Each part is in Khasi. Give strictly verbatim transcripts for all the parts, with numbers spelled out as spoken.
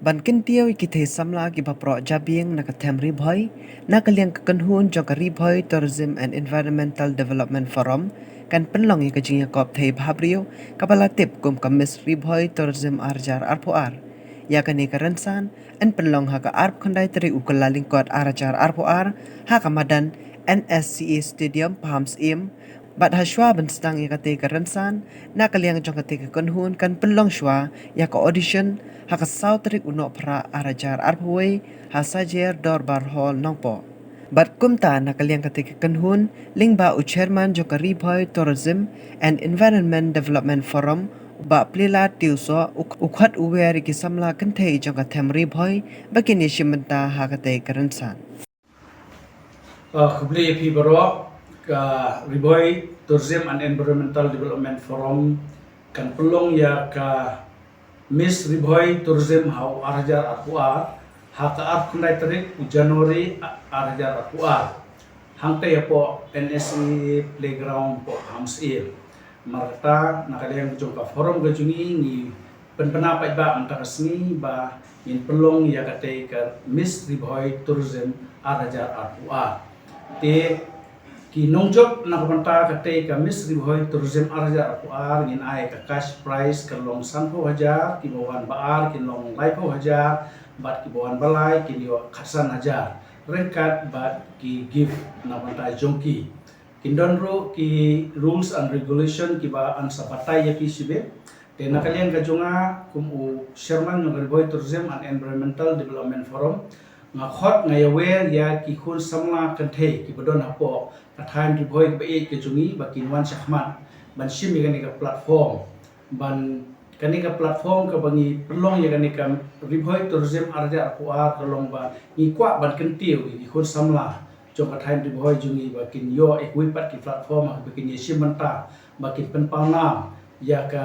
Ban kyntiew ïa ki thei samla kiba proh jabieng na ka them Ri Bhoi, na ka liang ka kynhun jong ka Ri Bhoi Tourism and Environmental Development Forum kan pynlong ïa ka jingïakop thei bhabriew kaba la tip kum ka Miss Ri Bhoi Tourism ar hajar arphew ar. Ïa kane ka rynsan yn pynlong ha ka arphew khyndai tarik u Kyllalyngkot ar hajar arphew ar ha ka madan N S C A Stadium, Pahamsyiem. Bad ha shuwa ban sdang ïa katei ka rynsan, na ka liang jong katei ka kynhun kan pynlong shuwa ïa ka audition ha ka saw tarik u Nohprah ar hajar arphew wei ha Sajer Dorbar Hall, Nongpoh. Bad kumta na ka liang katei ka kynhun, lyngba u chairman jong ka Ri Bhoi Tourism and Environment Development Forum, u Bah Plila Tiewsoh, u, u khot u wer ïa ki samla kynthei jong ka them Ri Bhoi ba kin ïashim bynta ha katei ka rynsan. Ah, khublei ïa phi baroh. Ka Ri Bhoi Tourism and Environmental Development Forum kan pynlong ïa ka Miss Ri Bhoi Tourism ha u ar hajar arphew ar, ha ka arphew khyndai tarik u January ar hajar arphew ar. Hangtei hapoh N S C A Playground hapoh Pahamsyiem. Namar kata, na ka liang jong ka forum ka jong ngi, ngi pynbna paidbah mynta ka sngi ba ngin pynlong ïa katei ka Miss Ri Bhoi Tourism ar hajar arphew ar. Te ki nongjop na ka bynta katei ka Miss Ri Bhoi Tourism ar hajar arphew ar ngin ai ka cash prize ka long sanphew hajar, kiba wan ba ar kin long laiphew hajar, bad kiba wan ba lai kin ïoh khatsan hajar ryngkat bad ki gift na ka bynta jong ki. Kin don ruh ki rules and regulation kiba yn sa batai ïa phi shibit. Te na ka liang ka jong nga kum u chairman jong ka Ri Bhoi Tourism and Environmental Development Forum, nga khot nga ïawer ïa ki khun samla kynthei kiba don hapoh ka thaiñ Ri Bhoi kaba ïeit ka jong ngi ba kin wan shakhmat ban shim ïa kane ka platform. Ban kane ka platform kaba ngi pynlong ïa kane ka Ri Bhoi Tourism ar hajar arphew ar ka long ba ngi kwah ban kyntiew ïa ki khun samla jong ka thaiñ Ri Bhoi jong ngi ba kin ïoh ïa kiwei pat ki platform ba kin ïashim bynta, ba kin pynpaw nam ïa ka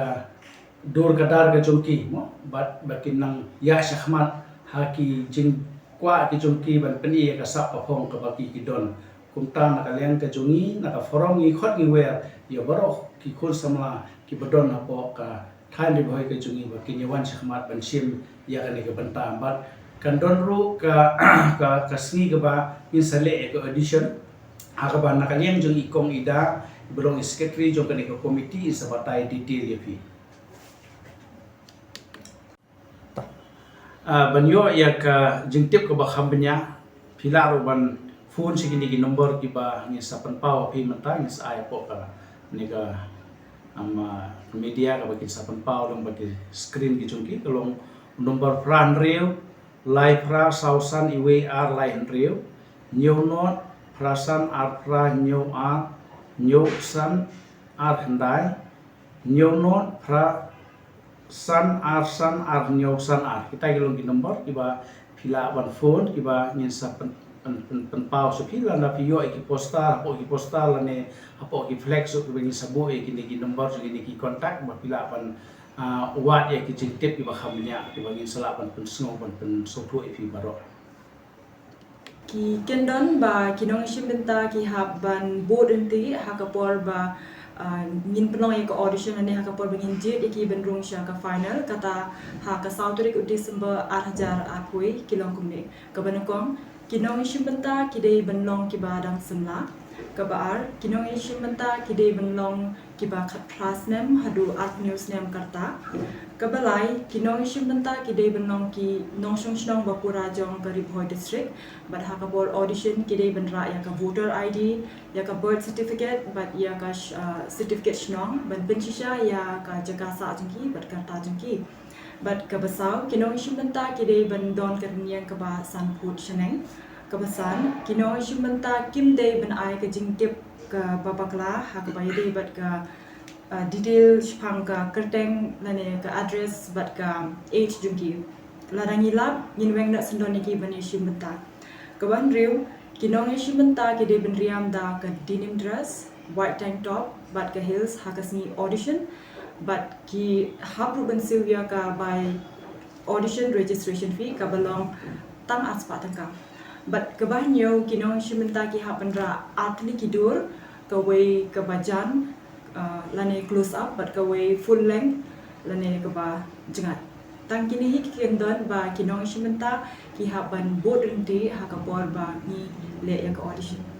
dur ka dar ka jong ki, mo, bad ba kin nang ïa shakhmat ha ki jingkwah ki jong ki ban pyni ïa ka sap ka phong kaba ki ki don. Kumta na ka liang ka jong ngi, na ka forum ngi khot ngi wer ïa baroh ki khun samla kiba don hapoh ka thaiñ Ri Bhoi ka jong ngi ba kin ïa wan shakhmat ban shim ïa kane ka bynta. Bad kan don ruh ka, ka, ka sngi kaba ngin sa leh ïa ka audition. Ha kaba na ka liang jong i Kong Ida, iba long i secretary jong kane ka committee, in sa batai detail ïa phi. Ah, ban ïoh ïa ka jingtip kaba kham bniah, phi lah ruh ban phone sha kine ki number kiba ngin sa pynpaw ïa phi mynta, ngin sa ai hapoh kane ka, um, ah, media kaba kin sa pynpaw lyngba ki screen ki jong ki, ka long number phra hynriew, lai phra saw san iwei ar lai hynriew, hynñiew nod, phra san ar phra hynñiew ar, hynñiew san ar hyndai, hynñiew nod, phra san ar san ar hynñiew san ar. Kita ki long ki number kiba phi lah ban phone, kiba ngin sa pyn, pyn, pyn, pynpaw sha phi, lada phi ïoh ïa ki poster, hapoh ki poster lane hapoh ki flex ruh kiba ngin sa buh ïa kine ki number, ïa kine ki contact, ba phi lah ban, ah, wad ïa ki jingtip kiba kham bniah, kiba ngin sa lah ban pynsngew, ban pynsngewthuh ïa phi baroh. Ki kyndon ba ki nongïashim bynta ki hap ban bud ryntih ha ka por ba, ah, ngin pynlong ïa ka audition lane ha ka por ba ngin jied ïa ki ban rung sha ka final, kata ha ka saw tarik u December ar hajar arphew wei, ki long kumne. Kaba nyngkong, ki nongïashim bynta ki dei ban long kiba dang samla. Kaba ar, ki nongïashim bynta ki dei ban long kiba khatphra snem haduh arphew snem ka rta. Kaba lai, ki nongïashim bynta ki dei ban long ki nongshong shnong ba pura jong ka Ri Bhoi District. Bad ha ka por audition ki dei ban rah ïa ka voter I D, ïa ka birth certificate, bad ïa ka sh-, ah, certificate shnong, ban pynshisha ïa ka jaka sah jong ki bad ka rta jong ki. Bad kaba saw, ki nongïashim bynta ki dei ban don ka rynïeng kaba san phut shaneng. Kaba san, ki nongïashim bynta kim dei ban ai ka jingtip kaba bakla ha kaba ïadei bad ka, ah, detail shaphang ka kyrteng lane ka address bad ka age jong ki. Lada ngi lap, ngin weng noh syndon ïa ki ban ïashim bynta. Kaba hynriew, ki nongïashim bynta ki dei ban riam da ka denim dress, white tank top bad ka heels ha ka sngi audition, bad ki hap ruh ban siew ïa ka bai audition registration fee kaba long tang arspah tyngka. Bad kaba hynñiew, ki nongïashim bynta ki hap ban rah ar tylli ki dur, kawei kaba jan, ah, lane close up, bad kawei full length lane kaba jngat. Tang kine hi ki kyndon ba ki nongshim bynta ki hap ban bud ryntih ha ka por ba ngi leh ïa ka audition.